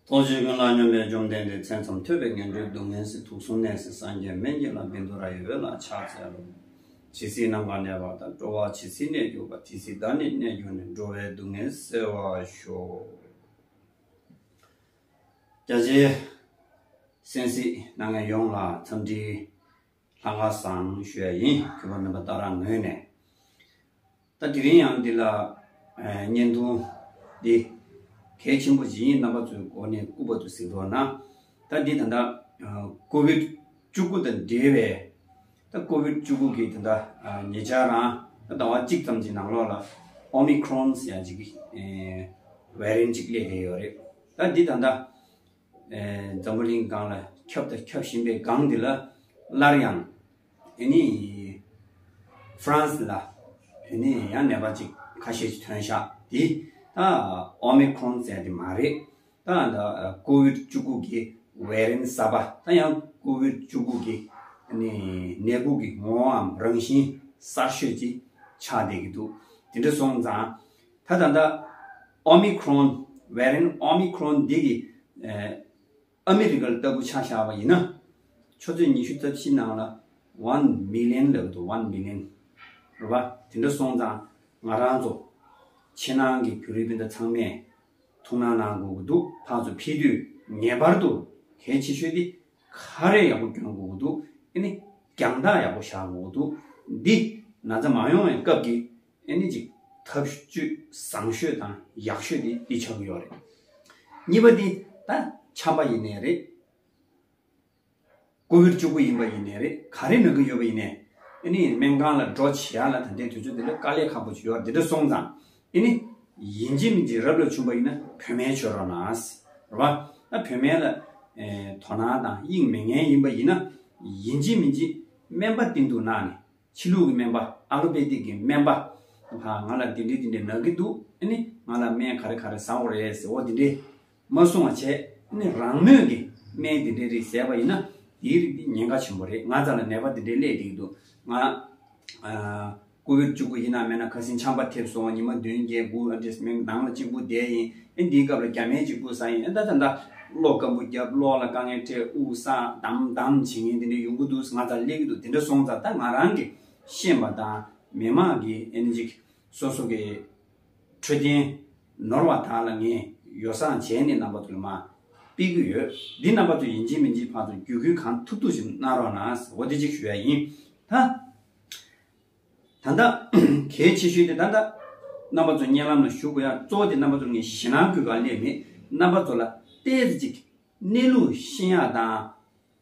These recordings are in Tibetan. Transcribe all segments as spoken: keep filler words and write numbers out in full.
ཐུགས་རྗེ་ཀུན་ལ་སྙོམས་པའི་བཅོམ་ལྡན་འདས། མཚན་ཙམ་ཐོས་པས་ངན་འགྲོའི་སྡུག་བསྔལ་སེལ། དུག་གསུམ་ནད་སེལ་སངས་རྒྱས་སྨན་གྱི་བླ། བཻ་ཌཱུརྱ་ཡི་འོད་ལ་ཕྱག་འཚལ་ལོ། ཇི་སྲིད་ནམ་མཁའ་གནས་པ་དང་། འགྲོ་བ་ཇི་སྲིད་གནས་གྱུར་པ། དེ་སྲིད་བདག་ནི་གནས་གྱུར་ནས། འགྲོ་བའི་སྡུག་བསྔལ་སེལ་བར་ཤོག། རྒྱ་ཆེའི་གསན་གཟིགས་གནང་མཁན་ཡོངས་ལ་འཚམས་འདྲིའི་ལྷག་དཀར་བཟང་ཞུ་ཡ་ཡིན། གུས་པ་སྨན་པ་སྟག་ར་ངོས་ནས། ད་དེ་རིང་ཡང་འདི་ལ་ཨ་བརྙན་ཐུང་འདི་གལ་ཆེན་པོ་ཅིག་ཡིན། རྣམ་པ་ཚོའི་སྒོ་ནས་སྐུ་པར་དུ་གཟིགས་རོགས་གནང་། ད་འདི་ད་ལྟ་ཨ་ཀོ་བིད་བཅུ་དགུ་དང་འབྲེལ་བའི། ད་ཀོ་བིད་བཅུ་དགུ་གི་ད་ལྟ་ཨ་ཉེ་ཆར་རང་ད་ཟླ་བ་གཅིག་ཙམ་གྱི་ནང་ལོགས་ལ་ཨོ་མི་ཁྲོན་ཟེར་ཡ་ཅིག་གི་ཨེ་ཝེ་རི་ཡན་ཅིག་སླེབས་བསྡད་ཡོད་རེད། ད་འདི་ད་ལྟ་ཨེ་འཛམ་བུ་གླིང་སྒང་ལ་ཁྱབ་དང་ཁྱབ་བཞིན་པའི་སྒང་འདི་ལ་སླར་ཡང་ཨེ་ནི་ཧྥ་རན་སི་ལ་ཨེ་ནི་ཡང་ནད་པ་ཅིག་ཁ་ཤས་ཅིག་ཐོན་ཤག། འདི་ད་ཨོ་མི་ཁྲོན་ཟེར་ཡ་འདི་མ་རེད། ད་ད་ཀོ་བིད་བཅུ་དགུ་གི་ཝེ་རི་ཡན་གསར་པ། ད་ཡང་ཀོ་བིད་བཅུ་དགུ་གི་ནི་ནད་འབུ་གི་ངོ་བོའམ་རང་བཞིན་གསར་ཤོས་ཅིག་ཆགས་བསྡད་ཀྱི་འདུག། དེ་འདྲ་སོང་ཙང་ད་ད་ད་ཨོ་མི་ཁྲོན་ཝེ་རི་ཡན་ཨོ་མི་ཁྲོན་འདི་གི་ཨ་མི་རི་ཀ་ལ་ལྟ་བུ་ཆ་བཞག་པ་ཡིན་ན། ཆུ་ཚོད་ཉི་ཤུ་རྩ་བཞི་ནང་ལ་ཝན་མི་ལི་ཡན་ལབ་འདུག། ཝན་མི་ལི་ཡན་རེད་པ། དེ་འདྲ་སོང་ཙང་ང་རང་ཚོ་ཕྱི་ནང་གི་བོད་རིགས་སྤུན་ཟླ་ཚང་མས་ཐུགས་སྣང་གནང་དགོས་ཀྱི་འདུག། ཕར་ཚུར་ཕེབས་དུས་ངེས་པར་དུ་གལ་ཆེ་ཤོས་དེ་ཁ་རས་ཡག་པོ་གྱོན་དགོས་ཀྱི་འདུག། ཨ་ནི་རྒྱང་ཐག་ཡག་པོ་བཞག་དགོས་ཀྱི་འདུག། འདི་ན་ཚ་མ་ཡོང་བའི་སྐབས་ཀྱི་ཨ་ནི་ཅིག་ཐབས་ཇུས་བཟང་ཤོས་དང་ཡག་ཤོས་དེ་འདི་ཆགས་ཀྱི་ཡོད་རེད། གཉིས་པ་འདི་ད་ཆམ་པ་ཡིན་ནའི་རེད། ཀོ་བིད་བཅུ་དགུ་ཡིན་པ་ཡིན་ནའི་རེད། ག་རེ་ན་གི་ཡོད་པ་ཡིན་ནའི་ཨ་ནི་སྨན་ཁང་ལ་འགྲོ་བྱེད་ཡ་ལ་ད་ལྟའི་དུས་ཚོད་འདི་ལ་དཀའ་ལས་ཁག་པོ་ཅིག་ཡོད་རེད། འདི་འདྲ་སོང་ཙང་ཨ་ནི་ཡིན་གཅིག་མིན་གཅིག་རབ་ལ་བྱུང་པ་ཡིན་ན་བོད་སྨན་མཆོད་རོགས་གནང་། རེད་པ། ད་བོད་སྨན་ལ་ཨེ་དོ་སྣང་དང་དབྱིངས་མེད་མཁན་ཡིན་པ་ཡིན་ན་ཡིན་གཅིག་མིན་གཅིག་སྨན་པ་བསྟེན་གཏུག་གནང་ནས། ཕྱི་ལུགས་ཀྱི་སྨན་པ། ཨ་ལོ་པེ་ཏིག་གི་སྨན་པ། ཕ་ང་ལ་འདི་འདྲའི་འདི་འདྲའི་ན་གི་འདུག། ཨ་ནི་ང་ལ་སྨན་ག་རེ་ག་རེ་ཟ་དགོས་རེད་ཟེར། འོ་འདི་འདྲའི་མ་གསུང་བ་བྱས། ཨ་ནི་རང་མོས་ཀྱི་སྨན་འདི་འདྲའི་རིགས་ཟས་པ་ཡིན་ན་དེའི་རིགས་འདི་ཉེན་ཁ་ཆེན་པོ་རེད། ང་རྩ་ལ་ནད་པ་འདི་འདྲའི་སླེབས་བསྡད་ཀྱི་འདུག། ང་ཨ་ཀོ་བིད་བཅུ་དགུ་ཡིན་ན་མེད་ན་ཁ་སང་ཆམ་པ་ཐེབས་སོང་། ཉི་མ་བདུན་བརྒྱད་དགུ་ཨ་འདྲས་སྨན་ནང་ལ་གཅིག་པུ་བསྡད་ཡིན། ཨེ་འདིའི་སྐབས་ལ་རྒྱ་སྨན་གཅིག་པུ་ཟ་ཡིན། ཨེ་ད་ད་ད་གློ་སྐམ་པོ་བརྒྱབ། གློ་ལ་དཀའ་ངལ་འཕྲད། དབུགས་བསགས། འདམ་འདམ་བྱེད་མཁན་དེ་འདྲ་ཡོང་གི་འདུག། ང་ཚ་སླེབས་ཀྱི་འདུག། དེ་འདྲ་སོང་ཙང་ད་ང་རང་གི་ཤེས་པ་དང་མི་མང་གི་ཨེ་ནི་ཅིག་སོ་སོ་གི་འཕྲོད་བསྟེན་ནོར་བ་དག་ལ་ངས་ཡོ་བསྲང་བྱས་ནས་རྣམ་པ་ཚོ་ལ་མར་སྤེལ་གྱི་ཡོད། འདི་རྣམ་པ་ཚོ་ཡིན་གཅིག་མིན་གཅིག་ཕར་ཚུར་བརྒྱུད་སྐུལ་གང་ཐུབ་ཐུབ་ཞིག་གནང་རོགས་གནང་། འོ་དེ་གཅིག་ཞུ་ཡ་ཡིན། ད། ད་ལྟ་གལ་ཆེ་ཤོས་དེ་ད་ལྟ་རྣམ་པ་ཚོ་བརྙན་ལམ་ལ་ཞུགས་དགོས་ཡ་གཙོ་བོ་དེ་རྣམ་པ་ཚོར་ངས་ཞེད་སྣང་སྐུལ་ག་སླེབས་མེད། རྣམ་པ་ཚོ་ལ་ཏོག་ཙམ་ཅིག་གནས་ལུགས་ཤེས་ཡ་དང་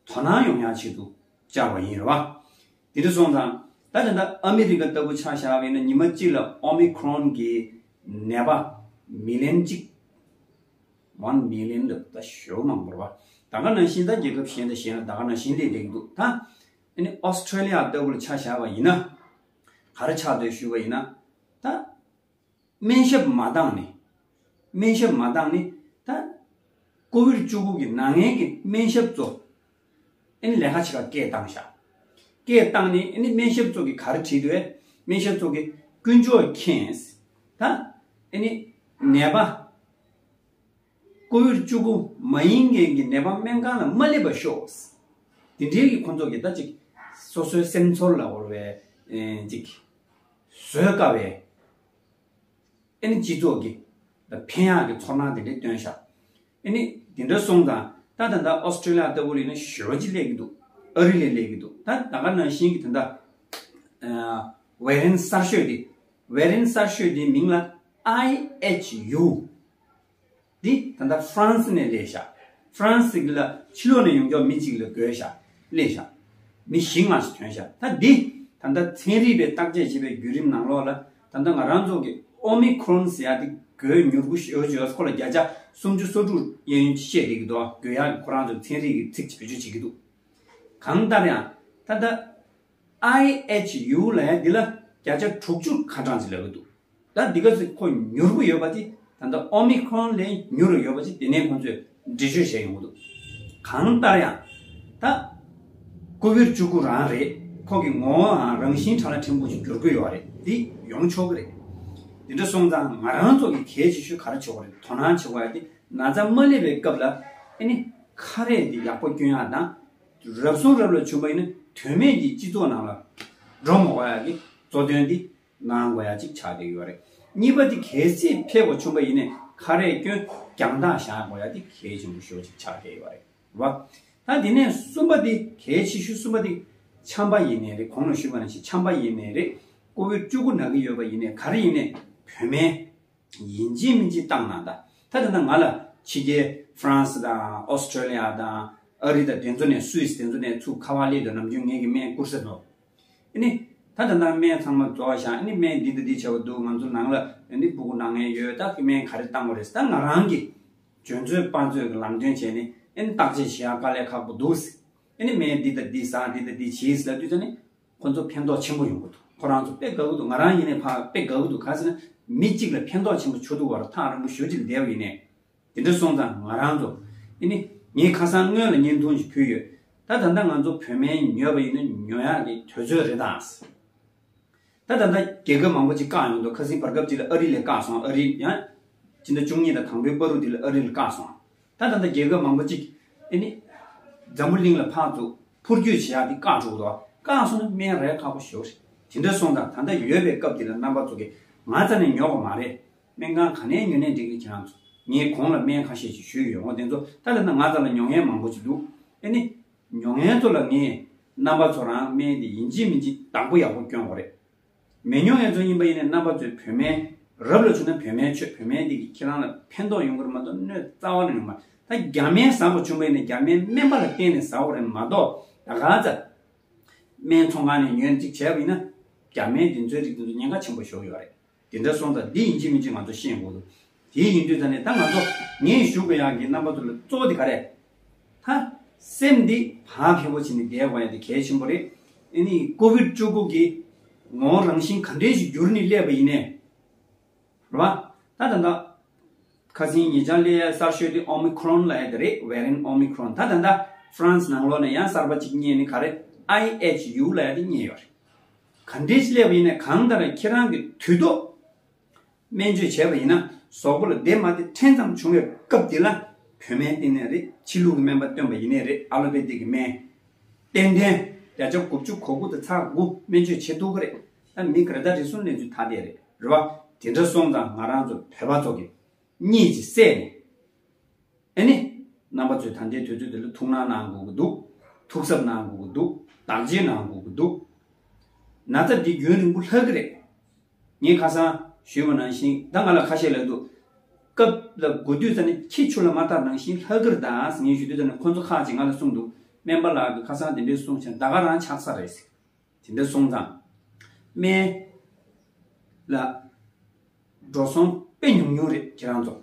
དོ་སྣང་ཡོང་ཡ་ཆེད་དུ་བཅར་བ་ཡིན། རེད་པ། དེ་འདྲ་སོང་ཙང་ད་ད་ལྟ་ཨ་མི་རི་ཀ་ལྟ་བུ་ཆ་བཞག་པ་ཡིན་ན་ཉི་མ་གཅིག་ལ་ཨོ་མི་ཁྲོན་གྱི་ནད་པ་མི་ལི་ཡན་གཅིག། ཝན་མི་ལི་ཡན་ལ་ད་ཞེ་པོ་མང་པོ་རེད་པ། ད་ག་ནང་བཞིན་ད་རྒྱལ་ཁབ་གཞན་དང་གཞན་ལ་ད་ག་ནང་བཞིན་སླེབས་བསྡད་ཀྱི་འདུག། ད་ཨ་ནི་ཨོ་སི་ཁྲེ་ལི་ཡ་ལྟ་བུ་ལ་ཆ་བཞག་པ་ཡིན་ན། ག་རེ་ཆགས་འདུག་ཞུས་པ་ཡིན་ན། ད་སྨན་ཞབས་མ་འདང་ནི། སྨན་ཞབས་མ་འདང་ནི་ད་ཀོ་བིད་བཅུ་དགུ་གི་ན་མཁན་གྱི་སྨན་ཞབས་ཚོ་ཨ་ནི་ལས་ཀ་བྱེད་གར་སྐད་བཏང་ཤག། སྐད་བཏང་ནི་ཨ་ནི་སྨན་ཞབས་ཚོ་གི་ག་རེ་བྲིས་འདུག། སྨན་ཞབས་ཚོ་གི་དཀོན་མཆོག་མཁྱེན། ད་ཨ་ནི་ནད་པ། ཀོ་བིད་བཅུ་དགུ་མ་ཡིན་མཁན་གྱི་ནད་པ་སྨན་ཁང་ལ་མ་སླེབས་པར་ཤོག། དེ་འདྲའི་གི་ཁོང་ཚོ་གི་ད་ཅིག་སོ་སོའི་སེམས་ཚོར་ལ་འོར་བའི་ཨེ་ཅིག་བཟོད་དཀའ་བའི་ཨེ་ནི་སྤྱི་ཚོགས་ཀྱི་ད་ཕན་ཡག་གི་ཚོར་སྣང་དེ་འདྲའི་སྟོན་ཤག། ཨེ་ནི་དེ་འདྲ་སོང་ཙང་ད་ད་ལྟ་ཨོ་སི་ཁྲེ་ལི་ཡ་ལྟ་བུ་ལ་ཡིན་ན་ཞེ་པོ་ཅིག་སླེབས་ཀྱི་འདུག། ཨ་རི་ལ་སླེབས་ཀྱི་འདུག། ད་ད་ག་ནང་བཞིན་གྱི་ད་ལྟ་ཨ་ཝེ་རི་ཡན་གསར་ཤོས་དེ། ཝེ་རི་ཡན་གསར་ཤོས་དེའི་མིང་ལ་ཨའི་ཨེཆ་ཡུ། འདི་ད་ལྟ་ཧྥ་རན་སི་ནས་སླེབས་ཤག། ཧྥ་རན་སི་ལ་ཕྱི་ལོགས་ནས་ཡོང་མཁན་མི་གཅིག་ལ་འགོས་ཤག། སླེབས་ཤག། མི་བཞི་ལྔ་ཞིག་ཐོན་ཤག། ད་འདི་ད་ལྟ་ཚན་རིག་པས་བརྟག་དཔྱད་བྱས་པའི་བརྒྱུད་རིམ་ནང་ལོགས་ལ་ད་ལྟ་ང་རང་ཚོ་གི་ཨོ་མི་ཁྲོན་ཟེར་ཡ་དེ་འགོས་མྱུར་པོ་ཞེ་པོ་ཅིག་ཡོད། ཁོ་ལ་བརྒྱ་ཆ་སུམ་ཅུ་སོ་དྲུག་གཡས་གཡོན་བཤད་བསྡད་ཀྱི་འདུག། འགོས་ཡག་ཁོ་རང་ཚོ་ཚན་རིག་གི་ཚིག་ཅིག་བེད་སྤྱོད་བྱེད་ཀྱི་འདུག། གང་ལྟར་ཡང་ད་ལྟ་ཨའི་ཨེཆ་ཡུ་ལབ་ཡ་འདི་ལ་བརྒྱ་ཆ་དྲུག་ཅུ་ཁ་གྲངས་ཅིག་ལབ་ཀྱི་འདུག། ད་འདི་ག་ཚོད་ཁོ་མྱུར་པོ་ཡོད་པ་དེ་ད་ལྟ་ཨོ་མི་ཁྲོན་ལས་མྱུར་ཡོད་པ་ཅིག་དེ་ནས་ཁོང་ཚོས་འགྲེལ་བརྗོད་བྱས་ཡོང་གི་འདུག། གང་ལྟར་ཡང་ད་ཀོ་བིད་བཅུ་དགུ་རང་རེད། ཁོ་གི་ངོ་བོའང་རང་བཞིན་ཕྲ་ལ་ཕྲན་བུ་ཞིག་འགྱུར་གྱི་ཡོད་རེད། འདི་ཡོང་ཆོག་གི་རེད། འདི་འདྲ་སོང་ཙང་ང་རང་ཚོ་གི་གལ་ཆེ་ཤོས་ག་རེ་ཆོག་གི་རེད། དོ་སྣང་བྱེད་དགོས་ཡ་དེ་ ན་ཚ་མ་སླེབས་པའི་སྐབས་ལ་ཨ་ནི་ཁ་རས་འདི་ཡག་པོ་གྱོན་ཡག་དང་། རབ་བྱུང་རབ་ལ་བྱུང་པ་ཡིན་ན་དོན་མེད་ཀྱི་སྤྱི་ཚོགས་ནང་ལ་འགྲོ་མ་དགོས་ཡག་གི་གཙོ་དོན་འདི་གནང་དགོས་ཡག་ཅིག་ཆགས་བསྡད་ཡོད་རེད། གཉིས་པ་འདི་གལ་སྲིད་ཕེབས་དགོས་བྱུང་པ་ཡིན་ན་ཁ་རས་གྱོན་རྒྱང་ཐག་བཞག་དགོས་ཡག་འདི་གལ་ཆེན་པོ་ཞེ་པོ་ཅིག་ཆགས་བསྡད་ཡོད་རེད། རེད་བ། ད་དེ་ནས་གསུམ་པ་དེ་གལ་ཆེ་ཤོས་གསུམ་པ་དེ་ཆམ་པ་ཡིན་ནའི་རེད། གོང་ལ་ཞུས་པ་ནང་བཞིན་ཆམ་པ་ཡིན་ནའི་རེད། ཀོ་བིད་བཅུ་དགུ་ན་གི་ཡོད་པ་ཡིན་ནའི་ག་རེ་ཡིན་ནའི་བོད་སྨན་ཡིན་གཅིག་མིན་གཅིག་བཏང་ན། ད་ད་ལྟ་ན་ང་ལ་ཕྱི་རྒྱལ་ཧྥ་རན་སི་དང་ཨོ་སི་ཁྲུ་ལི་ཡ་དང་ཨ་རི་དང་དེ་ཚོ་ནས་སུད་སི་དེ་ཚོ་ནས་ཚུར་ཁ་པར་སླེབས་དུས་ནམ་རྒྱུན་ངེད་ཀྱི་སྨན་བསྐུར་ས་འདུག་ཨ་ནི་ད་ད་ལྟ་སྨན་ཚང་མ་རྫོགས་བཞག་ཨ་ནི་སྨན་འདི་དང་འདི་བྱས་པ་འདུག་ང་ཚོ་ནང་ལ་ཨ་ནི་སྤུ་གུ་ན་མཁན་ཡོད། ད་སྨན་ག་རེ་བཏང་དགོས་རེད་ཟེར། ད་ང་རང་གི་འཇོན་ཚོད་དཔག་ཚོད་ཀྱི་ལམ་སྟོན་བྱས་ནས་ཨ་ནི་བརྟག་དཔྱད་བྱེད་ཡག་དཀའ་ལས་ཁག་པོ་འདུག་ཟེར། ཨ་ནི་སྨན་འདི་དང་འདི་ཟ་འདི་དང་འདི་བྱེད་ཟེར་ལབ་དུས་ཙ་ནི་ཁོ་ཚོ་ཕན་ཐོགས་ཆེན་པོ་ཡོང་གི་འདུག་ཁོ་རང་ཚོ་དཔེ་དགའ་གི་འདུག་ང་རང་ཡིན་ནའི་ཕ་དཔེ་དགའ་གི་འདུག་ག་ཟེར་ན་མི་གཅིག་ལ་ཕན་ཐོགས་ཆེན་པོ་བྱུང་འདུག་བར་ཐག་རིང་པོ་ཞེ་པོ་ཅིག་བསྡད་པ་ཡིན་ནའི་དེ་འདྲ་སོང་ཙང་ང་རང་ཚོ་ཨ་ནི་ངས་ཁ་སང་སྔོན་ལ་བརྙན་ཐུང་ཞིག་ཕུལ་ཡོད། ད་ད་ལྟ་ང་ཚོ་བོད་སྨན་ཉོས་པ་ཡིན་ན་ཉོ་ཡག་གི་དུས་ཚོད་རེད་ད། ད་ད་ལྟ་རྒྱལ་ཁབ་མང་པོ་ཅིག་བཀག་ཡོང་འདུག་ཁ་སང་བར་སྐབས་ཅིག་ལ་ཨ་རི་ལ་བཀག་སོང་། ཨ་རི་ཡང་སྤྱི་ཟླ་བཅུ་གཉིས་དང་དང་པོའི་བར་དུ་དེ་ལ་ཨ་རི་ལ་བཀག་སོང་། ད་ད་ལྟ་རྒྱལ་ཁབ་མང་པོ་ཅིག་ཨ་ནི་འཛམ་བུ་གླིང་ལ་ཕར་ཚུར་འཕུར་སྐྱོད་བྱེད་ཡག་དེ་བཀག་འགྲོ་གི་འདུག་བཀག་སོང་ན་སྨན་རག་ཁག་པོ་ཞེ་པོ་རེད། དེ་འདྲ་སོང་ཙང་ད་ལྟ་ཡོད་པའི་སྐབས་དེ་ལ་རྣམ་པ་ཚོ་གིས་ང་རྩ་ནས་ཉོ་དགོས་མ་རེད། སྨན་ཁང་ག་ནས་ཉོས་ནའི་འགྲིག་གི། ཁྱེད་རང་ཚོ་ངས་གོང་ལ་སྨན་ཁ་ཤས་ཤིག་ཞུས་ཡོད། འོ་དེ་ཚོ་ད་ལྟ་ན་ང་རྩ་ལ་ཉོ་མཁན་མང་པོ་ཅིག་འདུག་ཨ་ནི་ཉོ་མཁན་ཚོ་ལ་ངས་རྣམ་པ་ཚོ་རང་སྨན་དེ་ཡིན་གཅིག་མིན་གཅིག་བདག་པོ་ཡག་པོ་སྐྱོན་དགོས་རེད། མི་ཉོ་མཁན་ཚོ་ཡིན་པ་ཡིན་ན་རྣམ་པ་ཚོས་བོད་སྨན་རབ་ལ་བྱུང་ན་བོད་སྨན་མཆོད། བོད་སྨན་འདི་གིས་ཁྱེད་རང་ལ་ཕན་ཐོགས་ཡོང་གི་རེད་མ་གཏོགས་གནོད་རྩ་བ་ནས་ཡོང་མ་རེད། ད་རྒྱ་སྨན་ཟ་དགོས་བྱུང་པ་ཡིན་ན་རྒྱ་སྨན་སྨན་པ་ལ་བརྟེན་ནས་ཟ་དགོས་རེད་མ་གཏོགས་ད་ག་ཚོད་སྨན་ཚོང་ཁང་ནས་ཉོས་ཅིག་བྱས་པ་ཡིན་ན་རྒྱ་སྨན་འདི་ཚོའི་རིགས་འདི་ཚོ་ཉེན་ཁ་ཆེན་པོ་ཞེ་པོ་ཡོད་རེད། དེ་འདྲ་སོང་ཙང་འདི་ཡིན་གཅིག་མིན་གཅིག་ང་ཚོ་ཤེས་དགོས་འདུག་དེ་ཡིན་དུས་ད་ནི་ད་ང་ཚོ་ངས་ཞུ་དགོས་ཡག་གི་རྣམ་པ་ཚོ་ལ་གཙོ་བོ་དེ་ག་རེད། ད་སེམས་འདི་བག་ཕེབས་པོ་བྱས་ནས་བསྡད་དགོས་ཡག་དེ་གལ་ཆེན་པོ་རེད། ཨ་ནི་ཀོ་བིད་བཅུ་དགུ་གི་ངོ་བོ་རང་བཞིན་ག་འདྲས་ཞིག་འགྱུར་ནས་སླེབས་པ་ཡིན་ནའི་རེད་བ། ད་ད་ད་ཁ་སང་ཉེ་ཆར་སླེབས་ཡག་གསར་ཤོས་དེ་ཨོ་མི་ཁྲོན་ལབ་ཡག་དེ་རེད། ཝེ་རི་ཡན་ཨོ་མི་ཁྲོན། ད་ད་ད་ཧྥ་རན་སི་ནང་ལོགས་ནས་ཡང་གསར་པ་གཅིག་རྙེད་ནས་ག་རེ་ཨའི་ཨེཆ་ཡུ་ལབ་ཡག་དེ་རྙེད་ཡོད་རེད། ག་འདྲས་ཞིག་སླེབས་པ་ཡིན་ནའི་གང་ལྟར་ཁྱེད་རང་གི་དུས་ཐོག་སྨན་བཅོས་བྱས་པ་ཡིན་ན་གཟུགས་པོ་ལ་བདེ་མ་བདེ་ཕྲན་ཙམ་བྱུང་བའི་སྐབས་དེ་ལ་བོད་སྨན་བསྟེན་ནའི་རེད། ཕྱི་ལུགས་ཀྱི་སྨན་པ་བསྟེན་པ་ཡིན་ནའི་རེད། ཨ་ལོ་པེ་ཐིག་གི་སྨན་ཏན་ཏན་བརྒྱ་ཆ་དགུ་བཅུ་གོ་དགུ་དང་ཚེག་དགུ་སྨན་བཅོས་བྱེད་ཐུབ་ཀྱི་རེད། ད་མི་ག་རེ་ད་རེ་ཟུང་ལེན་ཚུལ་ཐ་དད་རེད། རེད་བ། དེ་འདྲ་སོང་ཙང་ང་རང་ཚོ་བོད་པ་ཚོ་གི་གཉིད་ཀྱིས་སད་ནས། ཨ་ནི། རྣམ་པ་ཚོས་ད་ལྟའི་དུས་ཚོད་འདི་ལ་ཐུགས་སྣང་གནང་དགོས་ཀྱི་འདུག་ཐུགས་གཟབ་གནང་དགོས་ཀྱི་འདུག་བདག་གཅེས་གནང་དགོས་ཀྱི་འདུག་ན་ཚ་འདི་རྒྱུན་རིང་པོ་ལྷག་གི་རེད། ངས་ཁ་སང་ཞུས་པ་ནང་བཞིན་ད་ང་ལ་ཁ་ཤས་ལབ་འདུག་སྐབས་ལ་འགོ་དུས་ཙ་ནས་ཁྱི་ཆུ་ལ་མ་བཏབ་ནང་བཞིན་ལྷག་གི་རེད་ད་ཟེར་ངས་ཞུ་དུས་ཙ་ནས་ཁོ་ཚོ་ཁག་ཅིག་ང་ལ་གསུངས་འདུག་སྨན་པ་ལགས་ཀྱིས་ཁ་སང་དེ་འདྲས་གསུངས་བྱས་ད་ག་རང་ཆགས་ས་རེད་ཟེར། དེ་འདྲ་སོང་ཙང་། སྨན་ལ་འགྲོ་སོང་དཔེ་ཉུང་ཉུང་རེད་ཁྱེད་རང་ཚོ།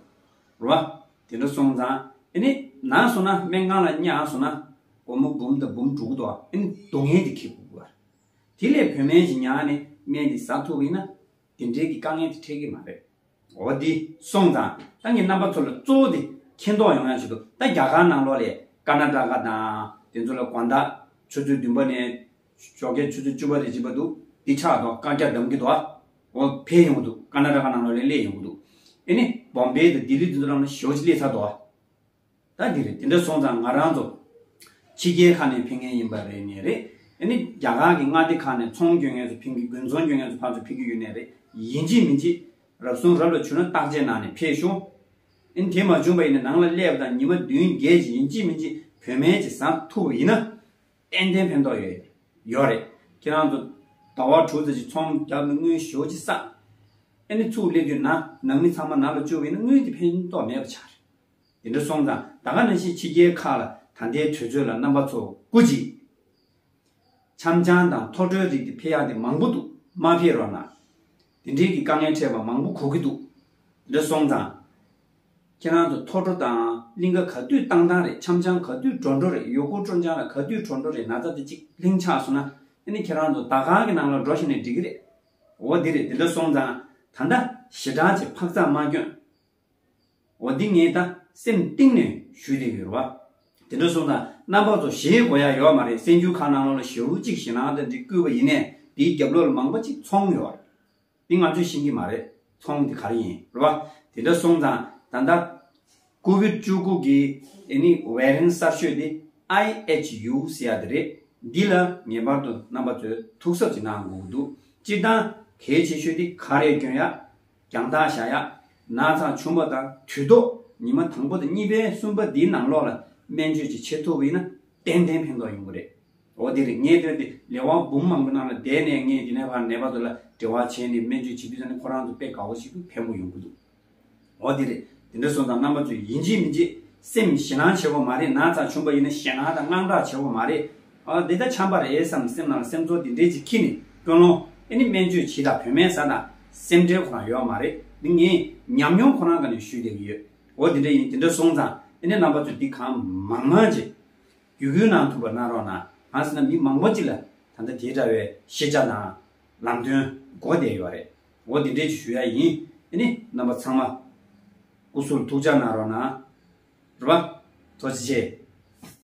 རེད་བ། དེ་འདྲ་སོང་ཙང་ཨ་ནི་ན་སོང་ན་སྨན་ཁང་ལ་བསྙལ་སོང་ན་སྒོར་མོ་འབུམ་དང་འབུམ་དྲུག་འདུག་ཨ་ནི་སྡུག་བསྔལ་དེ་འཁྱེར་དགོས་ཀྱི་རེད། དེ་ལས་བོད་སྨན་ཞིག་ཉར་ནས་སྨན་དེ་ཟ་ཐུབ་པ་ཡིན་ན་དེ་འདྲའི་གི་དཀའ་ངལ་དེ་འཕྲད་ཀྱི་མ་རེད། འོ་འདི་སོང་ཙང་ད་ངས་རྣམ་པ་ཚོ་ལ་གཙོ་བོ་དེ་མཁྱེན་རྟོགས་ཡོང་ཡ་ཆེད་དུ་ད་རྒྱ་གར་ནང་ལོགས་ལ་ཀར་ན་ཊ་ཀ་དང་དེ་ཚོ་ལ་དགོང་དག་ཆུ་ཚོད་བདུན་པ་ནས་ཞོགས་ཀས་ཆུ་ཚོད་བཅུ་པ་རེ་བྱེད་པ་འདུག་འདི་ཆགས་འདུག་བཀའ་རྒྱ་གདམ་གྱི་འདུག་འོ་ཕེབས་ཡོང་གི་འདུག་ཀར་ན་ཊ་ཀ་ནང་ལོགས་ལ་སླེབས་ཡོང་གི་འདུག་ཨ་ནི་བོམ་བེ་དང་ལྡི་ལི་དེ་ཚོ་ནང་ལ་ཞེ་པོ་ཅིག་སླེབས་ཚར་འདུག་ད་འདི་རེད། དེ་འདྲ་སོང་ཙང་ང་རང་ཚོ་ཕྱི་རྒྱལ་ཁག་ནས་ཕེབས་མཁན་ཡིན་པ་རེད་ནས་རེད། ཨ་ནི་རྒྱ་གར་གྱི་མངའ་སྡེ་ཁག་ནས་ཚོང་སྐྱོན་མཁན་ཚོ་ཕེབས་ཀྱི་དགུན་ཚོང་སྐྱོན་མཁན་ཚོ་ཕར་ཚུར་ཕེབས་ཀྱི་ཡོད་ནས་རེད། ཡིན་གཅིག་མིན་གཅིག་རབ་བྱུང་རབ་ལ་བྱུང་ན་བརྟག་དཔྱད་གནང་ནས་ཕེབས་ཤོག་ཨ་ནི་དེ་མ་བྱུང་པ་ཡིན་ན་ནང་ལ་སླེབས་དང་ཉི་མ་བདུན་བརྒྱད་ཅིག་ཡིན་གཅིག་མིན་གཅིག་བོད་སྨན་ཅིག་ཟ་ཐུབ་པ་ཡིན་ན་ཏན་ཏན་ཕན་ཐོགས་ཡོད་ཡོད་རེད། ཁྱེད་རང་ཚོ་ཟླ་བ་དྲུག་ཙམ་ཅིག་ཚོང་བརྒྱབ་ནས་དངུལ་ཞེ་པོ་ཅིག་བསགས། ཨ་ནི་ཚུར་སླེབས་དུས་ན་ནང་མི་ཚང་མ་ནང་ལ་བཅུག་པ་ཡིན་ན་དངུལ་དེ་ཕན་ཐོགས་མེད་པ་ཆགས་རེད། དེ་འདྲ་སོང་ཙང་ད་ག་ནང་བཞིན་ཕྱི་རྒྱལ་ཁག་ལ་ད་ལྟའི་དུས་ཚོད་ལ་རྣམ་པ་ཚོ་སྐུ་མཁྱེན། འཆམ་འཆམ་དང་ཐོ་ཊོའི་རིགས་དེ་ཕེབས་ཡག་དེ་མང་པོ་འདུག་མ་ཕེབས་རོགས་གནང་། དེ་འདྲའི་གི་དཀའ་ངལ་འཕྲད་པ་མང་པོ་གོ་གི་འདུག་དེ་འདྲ་སོང་ཙང་། ཁྱེད་རང་ཚོ་ཐོ་ཊོ་དང་གླིང་ག་ག་དུས་བཏང་བཏང་རེད། འཆམ་འཆམ་ག་དུས་འགྲོ་འགྲོ་རེད། ཡུལ་སྐོར་སྤྲོ་འཆམ་ལ་ག་དུས་འགྲོ་འགྲོ་རེད། ན་ཚ་དེ་གཅིག་ལྷིང་ཆགས་སོང་ན་ཨ་ནི་ཁྱེད་རང་ཚོ་ཟླ་གང་གི་ནང་ལ་འགྲོ་ཤེས་ནས་འགྲིག་གི་རེད། འོ་དེ་རེད། དེ་འདྲ་སོང་ཙང་ད་ལྟ་ཞེ་དྲག་ཅིག་འཕག་འཚག་མ་སྐྱོན། འོ་འདི་ངས་ད་སེམས་གཏིང་ནས་ཞུས་བསྡད་ཡོད་རེད་བ། དེ་འདྲ་སོང་ཙང་རྣམ་པ་ཚོ་ཞེད་དགོས་ཡ་ཡོད་མ་རེད། གསར་འགྱུར་ཁག་ནང་ལོགས་ལ་ཞེ་པོ་ཅིག་ཞེད་སྣང་དང་འདི་བསྐུལ་བ་ཡིན་ནའི་དེའི་རྒྱབ་ལོགས་ལ་མང་པོ་ཅིག་ཚོང་ཡོད་རེད། འདི་ང་ཚོས་ཤེས་ཀྱི་མ་རེད། ཚོང་འདི་ག་རེ་ཡིན་རེད་བ། དེ་འདྲ་སོང་ཙང་ད་ལྟ་ ཀོ་བིད་བཅུ་དགུ་གི་ཨེ་ནི་ཝེ་རི་ཡན་ཊི་གསར་ཤོས་དེ་ཨའི་ཨེཆ་ཡུ་ཟེར་ཡ་དེ་རེད། འདི་ལ་ངེས་པར་དུ་རྣམ་པ་ཚོས་ཐུགས་གཟབ་ཅིག་གནང་དགོས་ཀྱི་འདུག་སྤྱིར་བཏང་གལ་ཆེ་ཤོས་དེ་ག་རེ་སྐྱོན་ཡ། རྒྱང་ཐག་བཞག་ཡ། ན་ཚ་བྱུང་བ་དང་དུས་ཐོག་ཉི་མ་དང་པོ་དང་གཉིས་པའི་གསུམ་པ་འདིའི་ནང་ལོགས་ལ་སྨན་བཅོས་ཅིག་བྱེད་ཐུབ་པ་ཡིན་ན་ཏན་ཏན་ཕན་ཐོགས་ཡོང་གི་རེད། འོ་དེ་རེད། ངས་དོན་དེ་ལས་དབང་འབུམ་མང་པོའི་ནང་ལ་བསྡད་ནས་ངས་འདི་ནས་ཕར་ནད་པ་ཚོ་ལ་འབྲེལ་བ་བྱས་ནས་སྨན་བཅོས་བྱེད་དུས་ཙམ་ནས་ཁོ་རང་ཚོ་དཔེ་དགའ་བོ་ཞིག་ཏུ་ཕན་པོ་ཡོང་གི་འདུག་འོ་དེ་རེད། དེ་འདྲ་སོང་ཙང་རྣམ་པ་ཚོས་ཡིན་གཅིག་མིན་གཅིག་སེམས་ཞེད་སྣང་བྱེད་དགོས་མ་རེད། ན་ཚ་བྱུང་པ་ཡིན་ན་ཞེད་སྣང་དང་དངངས་སྐྲག་བྱེད་དགོས་མ་རེད། ཨ་འདི་ད་ཆམ་པ་རེད་བསམ་སེམས་ནང་ལ་སེམས་ཚོར་འདི་འདྲས་ཅིག་འཁྱེར་ནས་ཀུན་སློང་ཨེ་ནི་སྨན་བཅོས་བྱེད་དང་། བོད་སྨན་ཟ་དང་སེམས་ཁྲལ་ཁོ་རང་ཡོད་མ་རེད། འདི་ངས་ཉམས་མྱོང་ཁོ་རང་ག་ནས་ཞུས་བསྡད་ཀྱི་ཡོད། འོ་དེ་འདྲ་ཡིན། དེ་འདྲ་སོང་ཙང་ཨེ་ནི་རྣམ་པ་ཚོས་འདི་གང་མང་མང་ཅིག་བརྒྱུད་སྐུལ་གནང་ཐུབ་པ་གནང་རོགས་གནང་། གང་ཟེར་ན་མི་མང་པོ་ཅིག་ལ་ད་ལྟ་དེ་འདྲ་བའི་ཤེས་བྱ་དང་ལམ་སྟོན་དགོས་བསྡད་ཡོད་རེད། འོ་དེ་འདྲས་ཅིག་ཞུ་ཡ་ཡིན། ཨེ་ནི་རྣམ་པ་ཚང་མ་སྐུ་གཟུགས་ཐུགས་ཅག་གནང་རོགས་གནང་། རེད་པ། ཐུགས་རྗེ་ཆེ།